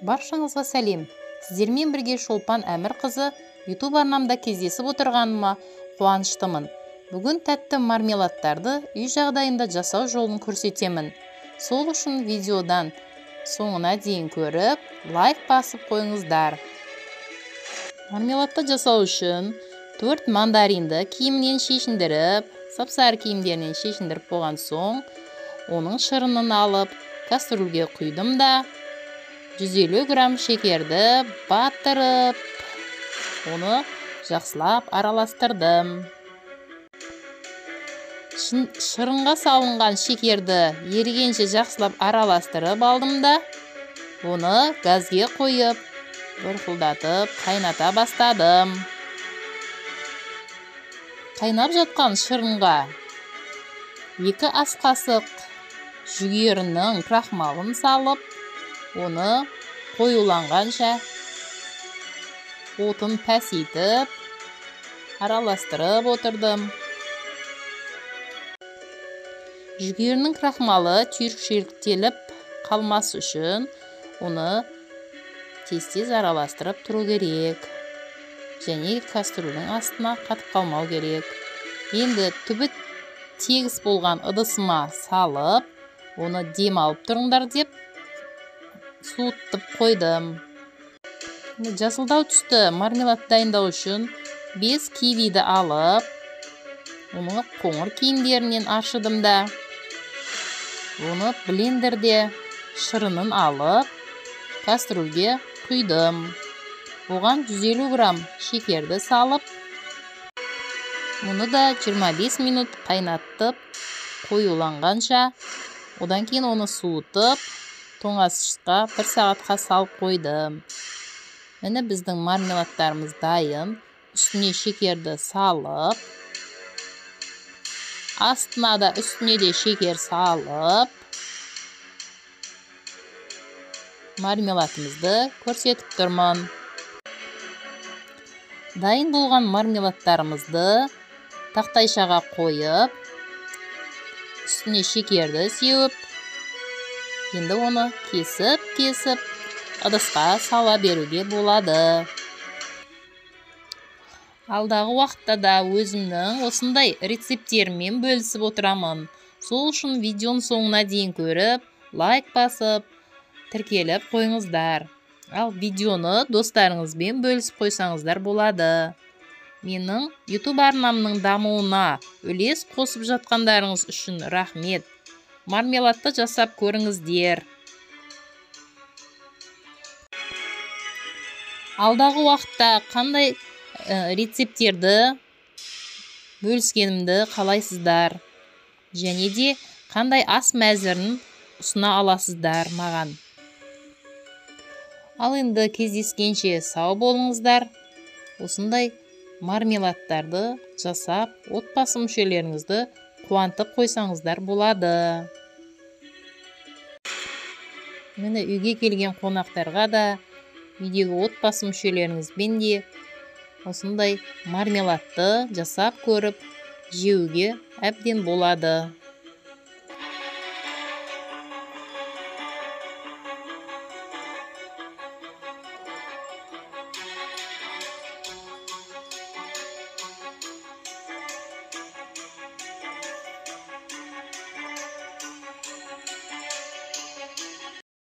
Баршаңызға сәлем. Сіздермен бірге Шолпан Әмірқызы YouTube арнамда кездесіп отырғаныма қуаныштымын. Бүгін тәтті мармеладтарды үй жағдайында жасау жолын көрсетемін. Сол үшін видеодан соңына дейін көріп, лайк басып қойыңыздар. Мармеладты жасау үшін 4 мандаринді киімінен шешіндіріп, сап-сары киімдерінен шешіндіріп болған соң, оның шырынын алып, кастрюльге құйдым да 150 грамм шекерді батырып, оны жақсылап араластырдым. Шырынға салынған шекерді ерігенше жақсылап араластырып алдым да, оны газге қойып, бұрқылдатып қайната бастадым. Қайнап жатқан шырынға 2 ас қасық жүгерінің крахмалын салып, оны қоюланғанша отын пәсейтіп, араластырып отырдым. Жүгерінің крахмалы түйіршіктеліп қалмас үшін оны тез-тез араластырып тұру керек. Және кастрюльдің астына қатып қалмау керек. Енді түбі тегіс болған ыдысыма салып, оны дем алып тұрыңдар деп суытып қойдым. Жасылдау түсті мармелад дайындау үшін 5 кивиді алып, оны қоңыр киімдерінен аршыдым да, оны блендерде шырынын алып, кастрюльге құйдым. Оған 150 грамм шекерді салып, мұны да 25 минут қайнатып, қоюланғанша, одан кейін оны суытып, тоңазытқышқа 1 сағатқа салып қойдым. Міне біздің мармеладтарымыз дайын. Үстіне шекерді салып, астына да үстіне де шекер салып, мармеладымызды көрсетіп тұрмын. Дайын болған мармеладтарымызды тақтайшаға қойып, үстіне шекерді сеуіп, енді оны кесіп-кесіп ыдысқа сала беруге болады. Алдағы уақытта да өзімнің осындай рецепттеріммен бөлісіп отырамын. Сол үшін видеоның соңына дейін көріп, лайк басып, тіркеліп қойыңыздар. Ал видеоны достарыңызбен бөлісіп қойсаңыздар болады. Менің YouTube арнамның дамуына үлес қосып жатқандарыңыз үшін рахмет. Мармеладты жасап көріңіздер. Алдағы уақытта қандай рецепттерді бөліскенімді қалайсыздар? Және де қандай ас мәзірін ұсына аласыздар маған? Ал енді кездескенше сау болыңыздар. Осындай мармеладтарды жасап, отбасы мүшелеріңізді қуантып қойсаңыздар болады. Міне үйге келген қонақтарға да, үйдегі отбасы мүшелеріңізбен де осындай мармеладты жасап көріп, жеуге әбден болады.